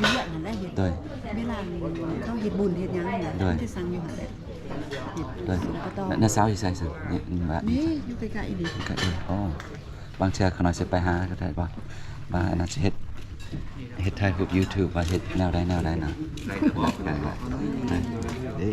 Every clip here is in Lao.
ຢູ່ວຽກຫັ້ນແຫຼະເຮັດ ໂດຍ ເວລາເຂົາເຮັດບຸນເຮັດຫຍັງຫັ້ນນະ ໂດຍ ເຂົາຈະສັ່ງຢູ່ຫັ້ນແຫຼະ ເຮັດ ໂດຍ ສົ່ງຕໍ່ ນ້າສາວຢູ່ໃສຊັ້ນ? ນີ້ ນີ້ຢູ່ໃກ້ໆນີ້ ໃກ້ໆ ອໍ ບາງເທື່ອຂ້ານ້ອຍຊິໄປຫາກໍໄດ້ບໍ່? ວ່າອັນນັ້ນຊິເຮັດ ເຮັດຖ່າຍຮູບຢູທູບວ່າເຮັດແນວໃດແນວໃດນະ ໄດ້ກໍບອກໄດ້ ໄດ້ ເດ້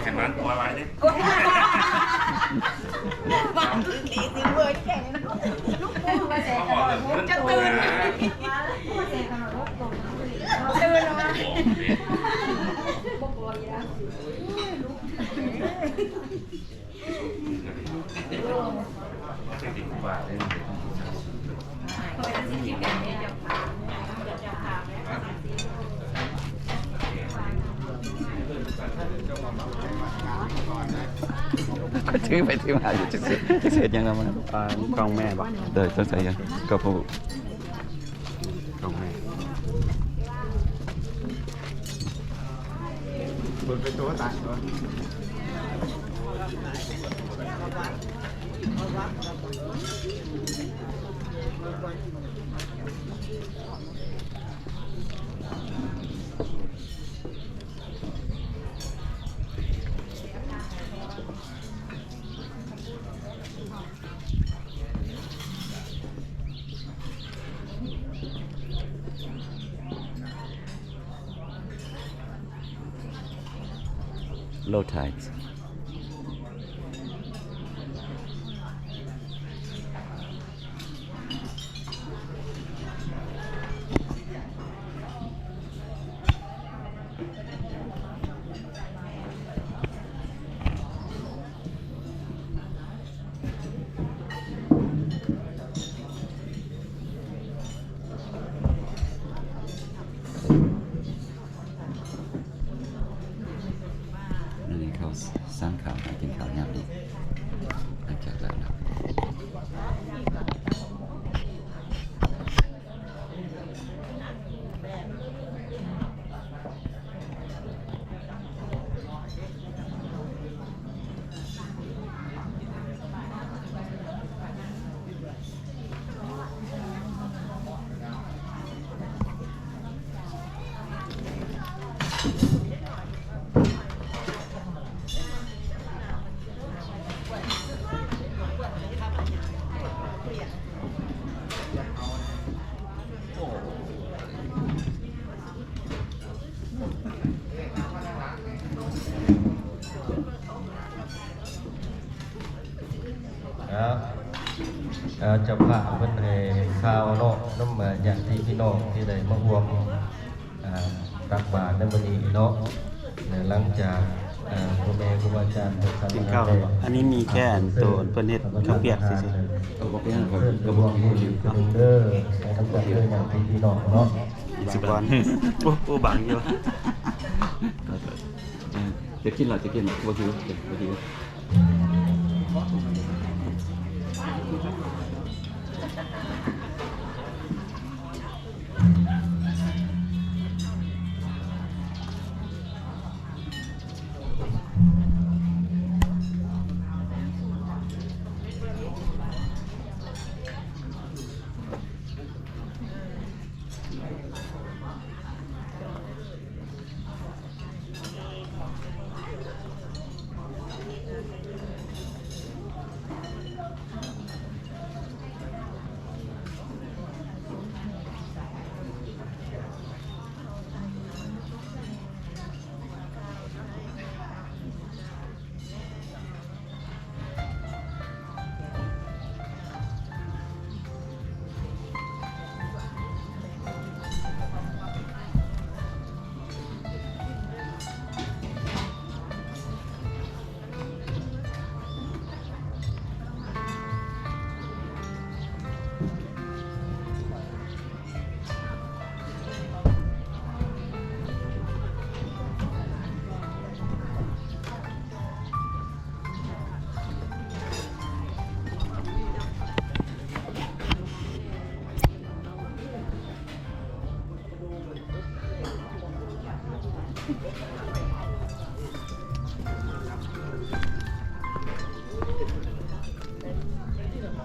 ໃຫ້ມັນຕົວຫຼາຍເດ້ ຈະຕື່ນ ຕື່ນ ຖືໄປຖືມາຢູ່ ຈັກຊິ ຈັກຊິເຮັດຫຍັງນຳມັນ? ອ່າ ກ້ອງແມ່ບໍ່? ໂດຍ ສົງໄສຢູ່ ກໍຜູ້ ກ້ອງແມ່ ເບິ່ງໄປໂຕຕາຍ Low tide. ອັນນີ້ເຂົາສັ່ງເຂົ້າ ຫາກິນເຂົ້າຍາມນີ້ ຫຼັງຈາກແລ້ວນະ. ເຈົ້າພາບເພິ່ນໃຫ້ຂ່າວເນາະ ນຳຍາດຕິພີ່ນ້ອງທີ່ໄດ້ມາຮ່ວມ ອ່າ ຕັກບາດໃນມື້ນີ້ເນາະ ແລະ ຫຼັງຈາກ ອ່າ ພໍ່ແມ່ຄູບາອາຈານເພິ່ນສັນທະນາແລ້ວ ອັນນີ້ມີແຄ່ອັນໂຕເພິ່ນເຮັດເຂົ້າປຽກຊື່ໆ ເອີ ບໍ່ເປັນຫຍັງ ຂ້ອຍກໍບໍ່ຮູ້ຢູ່ເດີ ໃຫ້ນຳກັນເດີຍາດຕິພີ່ນ້ອງເນາະ ອີກສະກ່ອນ ໂອ້ ໂອ້ ບັງຢູ່ ຈະກິນລະ ຈະກິນລະ ບໍ່ຫິວ ບໍ່ຫິວ.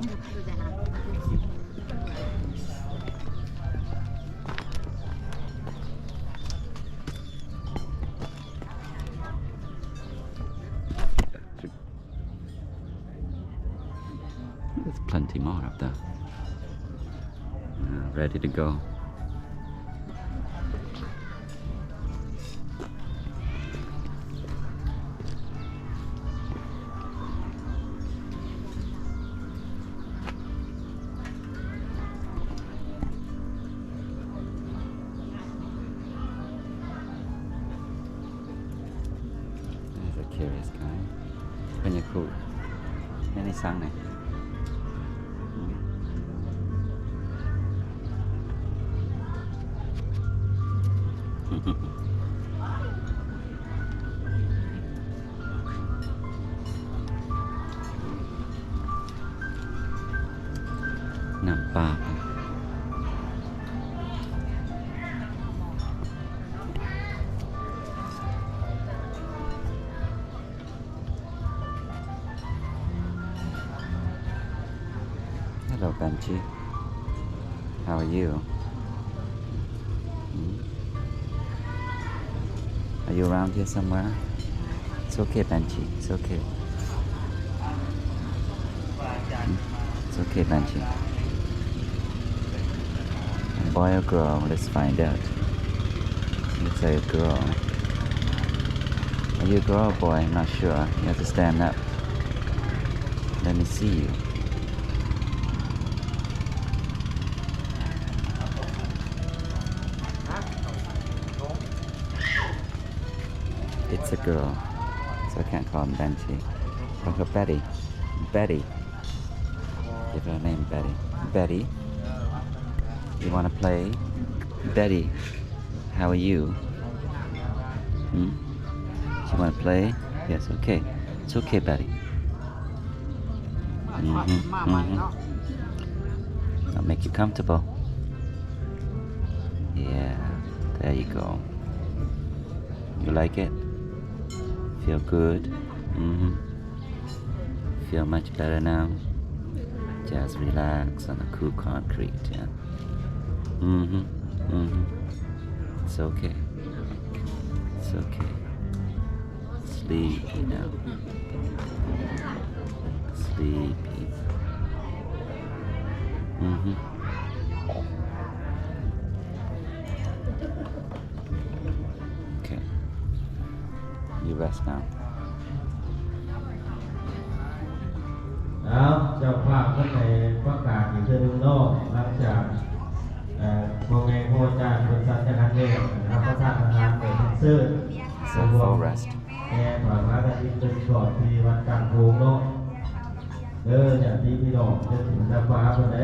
There's plenty more up there. Uh, ready to go. There's a curious guy. ເພິ່ນຢາກຮູ້ ແມ່ນອີ່ສັງນີ້? ນ້ຳປາ. Hello, Banshee. How are you? Hmm? Are you around here somewhere? It's okay, Banshee. It's okay. Hmm? It's okay, Banshee. A boy or girl? Let's find out. Looks like a girl. Are you a girl or boy? I'm not sure. You have to stand up. Let me see you. It's a girl, so I can't call him Banshee. Call her Betty. Betty. Give her a name, Betty. Betty, you wanna play? Betty, how are you? Hmm? You wanna play? Yes, okay. It's okay, Betty. Mm-hmm, mm-hmm. I'll make you comfortable. Yeah, there you go. You like it? Feel good? Mm-hmm. Feel much better now? Just relax on the cool concrete, yeah. Mm-hmm. Mm-hmm. It's okay. It's okay. Sleepy now. Sleepy. Mm-hmm. Okay. You rest now. ເອົາ ເຈົ້າພາບເພິ່ນໄດ້ປະກາດອີກເທື່ອໜຶ່ງເນາະ ຫຼັງຈາກ ເອີ ພໍ່ແມ່ຄູອາຈານເພິ່ນສັນຈະຫັນແລ້ວ ຮັບປະທານອາຫານໄປເຊີນ It's a full rest. ແຕ່ພະມະຫາກະຖິນເພິ່ນຊອດທີ່ວັດກາງໂຂງເນາະ ເດີ ຍາດຕິພີ່ນ້ອງ ເດີ ຈຳປາເພິ່ນເດ້.